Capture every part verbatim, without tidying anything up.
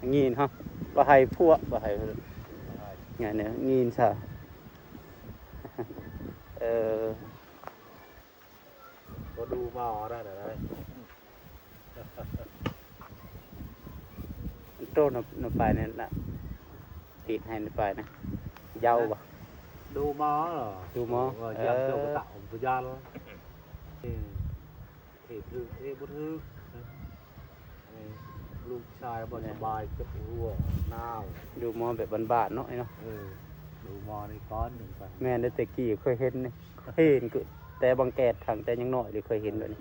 Nhìn hả? Bà hay phua, bà hay. Nghe nè, nhìn sao? Ờ, ก็ดูมาออกได้แต่ได้ trôn nó, nó phải này là thịt hay nó phải này. Dầu bà. ดูมาเหรอ ดูมา เออเยี่ยมเจ้าก็ตักผมก็ยาแล้วเออเทถือเทบุถือลูกชายบ่สบายเจ็บหัวหนาว Đủ mòแบบบ้านๆเนาะไอ้เนาะ เออดูมอในก้อนหนึ่งไป แม่นแต่กี้เคยเห็นนี่ เห็นคือแต่บางแกดถังแต่ยังน้อยเลยเคยเห็นแบบนี้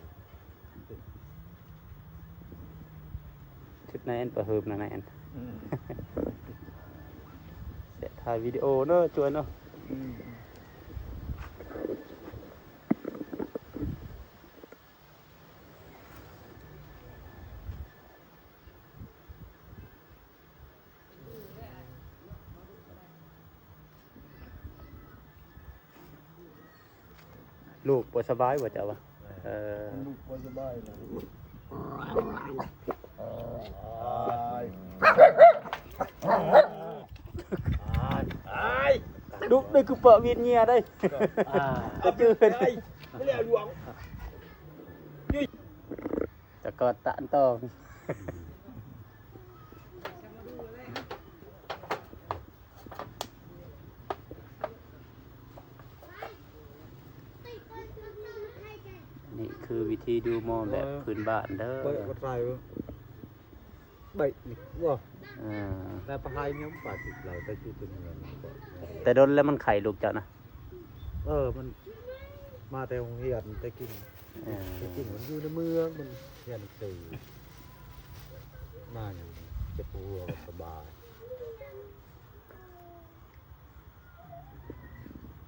ชุดนั้นประเหิมนะนั่น อืม เสียถ่ายวิดีโอเนาะจวนเนาะ อืม ลูกบ่สบายบ่เจ้าวะเออ ลูกก็สบายนะ ลูกได้คือเปาะวินเงียได้ อ่า ก็จืด ไม่เรียกหลวง แต่ก็ตะอันตอง นี่คือวิธีดูหมอแบบพื้นบ้านเด้อ เปิดกระไรเว้ยใบนี่ว้า อ่า แต่ปลาไหลเนี่ยมันปลาติดเราแต่จุดตัวนี้มันก็ แต่โดนแล้วมันไข่ลูกเจ้านะ เออมันมาแต่โรงเรียนแต่กิน เออ แต่กินมันอยู่ในเมืองมันเรียนหนังสือมาอย่างนี้เจ็บหัวก็สบาย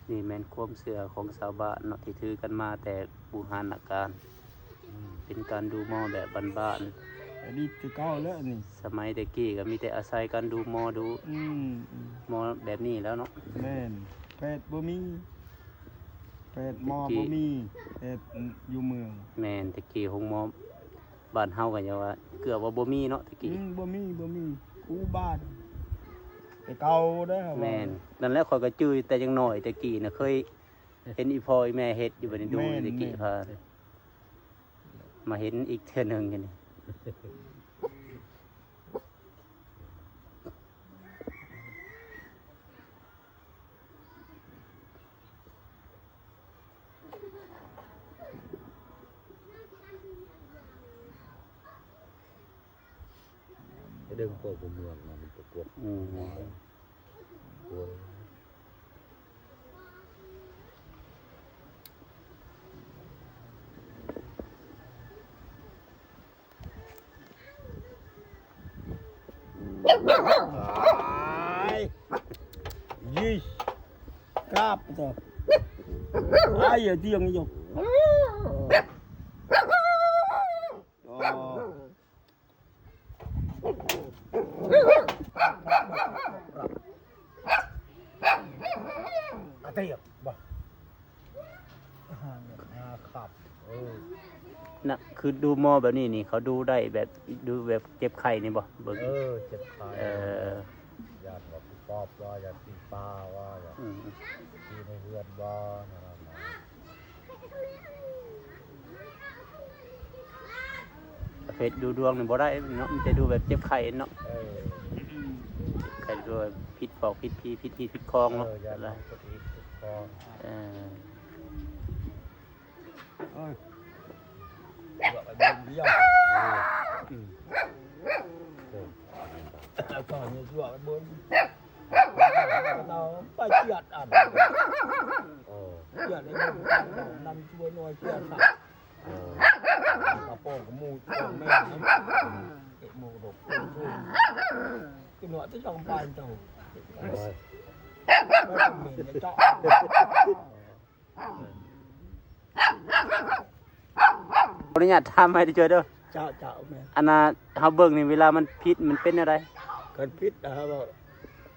นี่แม่นความเชื่อของชาวบ้านเนาะที่ถือกันมาแต่บูหานาการ อืม เป็นการดูหมอแบบบ้าน อันนี้คือเก่าแล้วนี่ ๆสมัยแต่กี้ก็มีแต่อาศัยการดูหมอดู อืมอืม หมอแบบนี้แล้วเนาะ แม่นแพทย์บ่มีแพทย์หมอบ่มีแพทย์อยู่เมือง แม่นแต่กี้โรงหมอบ้านเฮาก็ยังว่าเกือบว่าบ่มีเนาะแต่ อื กี้ มบ่มีบ่มีครูบ้านแต่เก่าเด้อครับ แม่นนั่นแหละข้อยก็จื่อแต่ยังน้อยแต่กี้นะเคยเห็นอีพ่ออีแม่เฮ็ดอยู่บัดนี้ดู แม่น แต่กี้ แม่น พามาเห็นอีกเทื่อหนึงนี่ ไอ้เรื่องพวกเมืองมันประกวด อืม กลัว ยี่กราบเถอะไอ้เดียงยก อาเตียบบ่ห้าขับเออ นะคือดูหมอแบบนี้นี่เขาดูได้แบบดูแบบเจ็บไข้นี่บ่เบิ่ง เออเจ็บขา เออ อยากแบบปอบว่าอยากตีปลาว่าอยาก อืม ตีในเฮือนบ่นะครับนะ ประเภทดูดวงนี่บ่ได้เนาะมันจะดูแบบเจ็บไข้เนาะ เออ ไข้ดูผิดปอบผิดผีผิดที่ผิดคอง เอ เนาะ ออยากลองกระติบติดคอ เออ เอ้ย เลือกไปเบิ่งเดียว อืม แล้วก็เนี่ยเลือกไปเบิ่งเราไปเจียดอันเออเจียดในเมืองนำช่วยหน่อยเจียดสักเออกระโปรงกับหมูกระโปรงแม่น้ำเก็บหมูกระดกกินหัวที่ช่องปลายเจ้า ขออนุญาตถามให้ได้ช่วยเด้อ เจ้าเจ้าแม่ อันน่ะเฮาเบิ่งนี่เวลามันผิดมันเป็นอะไร กันพิษนะครับ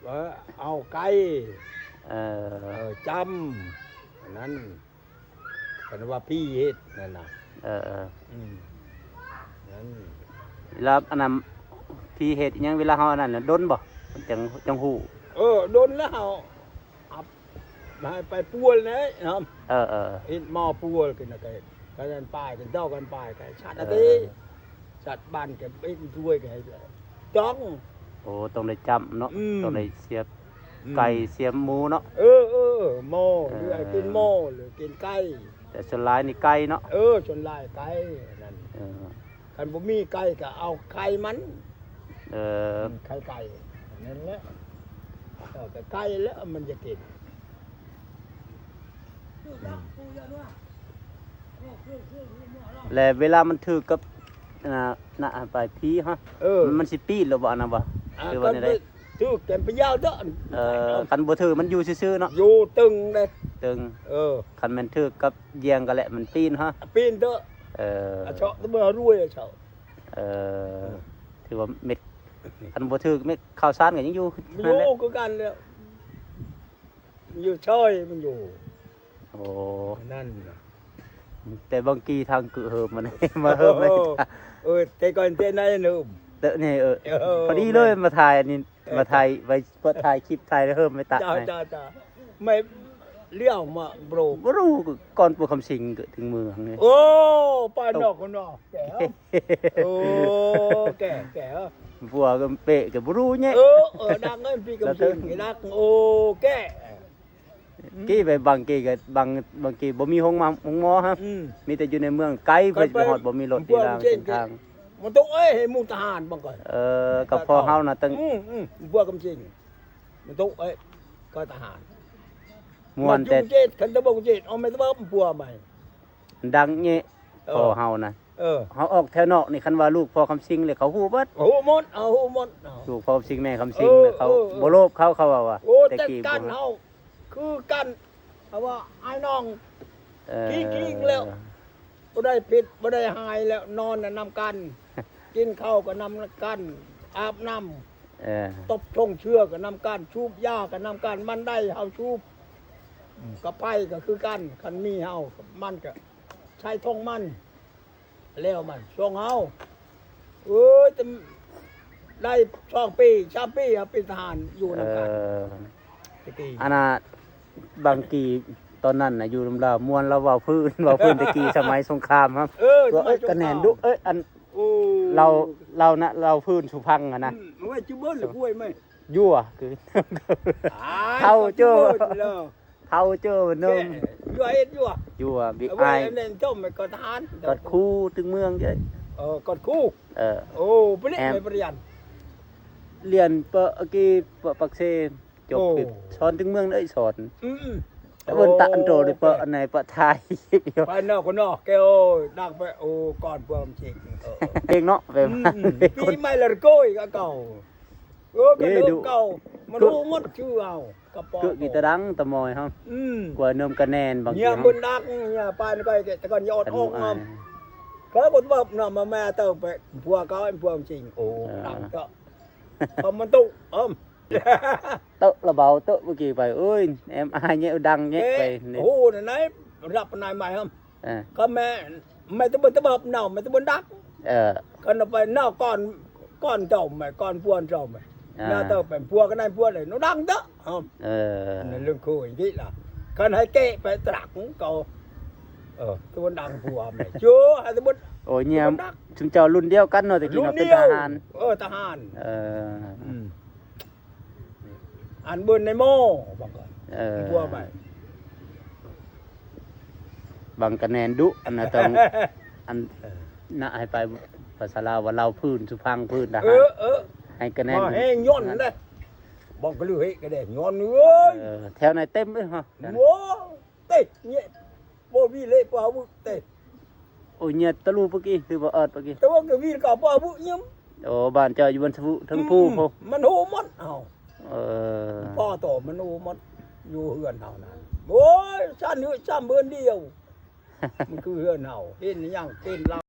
ว่าเอาไก่ เออ เออจำอันนั้นเป็นว่าพี่เฮ็ดนั่นนะ เออเออ อืมนั่น แล้วอันนั้น ปีเฮ็ดอิหยังเวลาเฮาอันนั้นน่ะ ดนบ่ จั่ง จั่งฮู้ เออ ดนแล้วเฮาอับ ให้ไปปวลนะเนาะ เออๆ เฮ็ดหม้อปวลขึ้นน่ะ ก็กันปายกันเจ้ากันปายกันชัด เออ อะติ ชัดบ้านกันเป็นถ้วยกันจ้อง โอ้ ต้องได้จ้ำเนาะ อืม ต้องได้เสียบ อืม ไก่เสียบหมูเนาะ เออ เออ หม้อ เออ หรือกินหม้อ หรือกินไก่ แต่ส่วนหลายนี่ไก่เนาะ เออ ส่วนหลายไก่นั่น เออ คันบ่มีไก่ก็เอาไข่มัน เออ อืม ไข่ไก่ นั่นแหละ เออ ก็ไก่แล้วมันจะกิน และเวลามันถืกกับ อ่า น่ะ ไปผีฮะ เออ มัน มันสิปีนหรือบ่อันนั้นบ่ อ่า หรือว่าแนวใด ก็ถืกแต่ไปยาวเด้อ เออ คันบ่ถืกมันอยู่ซื่อๆเนาะ อยู่ตึงเลย ตึง เออ คันแม่นถืกกับเยียงก็แหละมันปีนฮะ ปีนเด้อ เออ อ่ะเชาะเมื่อรวยอ่ะเชาะ เออ เออ ถือว่าเม็ด คันบ่ถืกเม็ดข้าวสารก็ยังอยู่ มันอยู่ นั่นแหละ คือกันแล้ว อยู่ซอยมันอยู่ โอ้ นั่นน่ะ แต่บางทีทางกึเหิมมัน มาเหิมไม่ โอ้ ได้ เออ แต่ก่อนแต่ไหนเหิม เตอะนี่ เออ เออ พอดีเลย มาถ่ายอันนี้ เออ มาถ่ายไว้ เพื่อถ่ายคลิปถ่ายแล้วเหิมไม่ตัด จ้า ให้ จ้า จ้า ไม่เลี้ยวมาโบรก บ่ฮู้ก่อนปู่คำสิงก็ถึงเมืองนี่ โอ้ ไปนอกคนนอกแก่ โอ้ แก่ แก่ บัวก็เปะก็บ่ฮู้เนี่ย เออ เออ ดังเอ้ย พี่กำสิง แล้วก็ ดัง โอ้ แก่ กี้ไปบางกี้ก็บาง บางกี้บ่มีโรงหมอ โรงหมอฮะ อืม มีแต่อยู่ในเมืองไกล ไป เพิ่นไปฮอดบ่มีรถ พวก อีหยัง เส้น เส้นทาง มันต้องเอ้ย ให้หมู่ทหารบางก่อน เออ ก็พอเฮาน่ะตั้ง อืม อืม พวกกำสิง มันต้องเอ้ย ก็ทหาร ม่วนแต่ มันอยู่เจ็ด คันตะบงเจ็ด เอาไม่ตะบงปัวใหม่ ดังเงี้ย เออ พอเฮานะ เออ เฮาออกแถวนอกนี่ คันว่าลูกพ่อคำสิงเลย เขาฮู้เบิด ฮู้หมด เอาฮู้หมด เอา ลูกพ่อคำสิงแม่คำสิง เออ น่ะ เขา เออ เออ บ่โลภเขา เขาว่าว่า โอ้ แต่ แต่ กี้ กัน บ่ เฮา คือกัน เอาว่าอ้ายน้อง เออ จริงๆแล้ว บ่ได้ผิด บ่ได้หายแล้ว นอนน่ะนำกัน กินข้าวก็นำกัน อาบน้ำ เออ ตบชงเชื้อก็นำกัน สูบยาก็นำกัน มันได้เฮาสูบ อืม กับไผก็คือกัน คันมีเฮา มันก็ใช้ทงมัน แล้วมันส่งเฮา เอ้ย แต่ได้สองปี สามปี เฮาเป็นทหารอยู่นำกัน เออ ตะกี้ อันน่ะ บางกี้ตอนนั้นน่ะ อยู่นำลาวม่วน ลาวเว้าพื้น เว้าพื้นตะกี้สมัยสงครามครับ เออ ว่า เอ้ย สมัยสงคราม กะแหน่นดุ เอ้ย อัน โอ้ ลาว ลาวนะ ลาวพื้นสุพรรณอะนะ อืม เอาไว้จุเบิ้ลหรือห้วยไหม ยั่วคือ อ้าย เฒ่าโจ้ ก็จุเบิ้ลแล้ว เฒ่าโจ้หนุ่ม แก่ ยั่วเฮ็ดยั่ว ยั่วบิ เอาไว้ อ้าย อันนั้นต้มไปก่อนทหาร กอดครูตึงเมืองเจ้ย เออ กอดครู เออ โอ้ ปะเนี่ย แอม ไม่ประหยัด เรียนเปาะกี้เปาะปากเซ จบ โอ้ ปิดสอนตึงเมืองเอ้ยสอน อืม แล้วเพิ่นตะอันโตเลยเปาะ โอ้ อันไหนเปาะไทย ไปนอกคนนอกแกโอ้ยดังไป โอ้ ก่อนพวกมันจริง เออ เองเนาะ แบบ อืม ปีใหม่ละโกยก็เก่า เออ ก็ เอ้ย เดิม ดุ เก่า มัน กึ รู้หมดชื่อเอา กระป๋อง กึกีตะดังตะมอยเฮา อืม กว่าเนิมกะแนนบางที เนี่ย เฮา มันดังเนี่ย ปานไปแต่ก่อนยอดออกมา อันหมู่อ้าย เขาก็บอกเนาะ มาแม่เติมไป พวกเขา พวกจริง โอ้ เออ ดังเถอะ เขามันตุ เอิ่ม เตอะละเบาเตอะเมื่อกี้ไป เอ้ย แอมอายเนี่ยดังเนี่ยไป เอ๊ะ นี่ โอ้โห ไหนๆ รับนายใหม่ครับ เออ ก็แม่ แม่ตะเบินตะเบิบเนาะ แม่ตะเบินดัก เออ ก็เอาไปเนาะ ก่อน ก่อนเจ้าแม่ ก่อนพวนเจ้าแม่ อ่า เนาะ เจ้าเป็นพวกก็ได้พวกเลยเนาะ ดังเตอะ เอ้า เออ ในเรื่องโคอย่างนี้ล่ะ คันให้เกะไปตรักเขา เออ ตะเบินดังพวกแม่ โจ้ ให้ตะเบิน โอ้ย เนี่ย ตะเบินดัก ชุมเจ้ารุ่นเดียวกันเนาะ ตะกี้เนาะ รุ่นเดียว เป็นทหาร เออ ทหาร เออ อืม อันเบิ่นในหม้อ บางก็ เออ พวกไป บางกะแนนดุ อันน่ะต้อง อัน เออ น่ะให้ไปภาษาลาวว่าลาวพื้น สุพังพื้นทหาร เออ เออ ให้กะแนน มาแห้งย่อนนั่นแหละ บางก็ลือเฮ้ยกะแดงย่อนเอ้ย เออ แถวไหนเต็มเลยฮะ โว้ เตะเนี่ย บ่มีเละปลาบึกเตะ โอ้ย เนี่ยตะลูปะกี้ คือบ่เอิดปะกี้ แต่ว่าก็มีกะปลาบึกยัง โอ้ บ้านเจ้าอยู่บนสะพุ เทิงภู อืม พุ มันโหหมด เอ้า เออ พ่อโตมันโหหมด อยู่เฮือนเฮานะ โอ้ย ชั้นเฮือน ชั้นเฮือนเดียว มันคือเฮือนเฮา เห็นหยัง เป็นลาว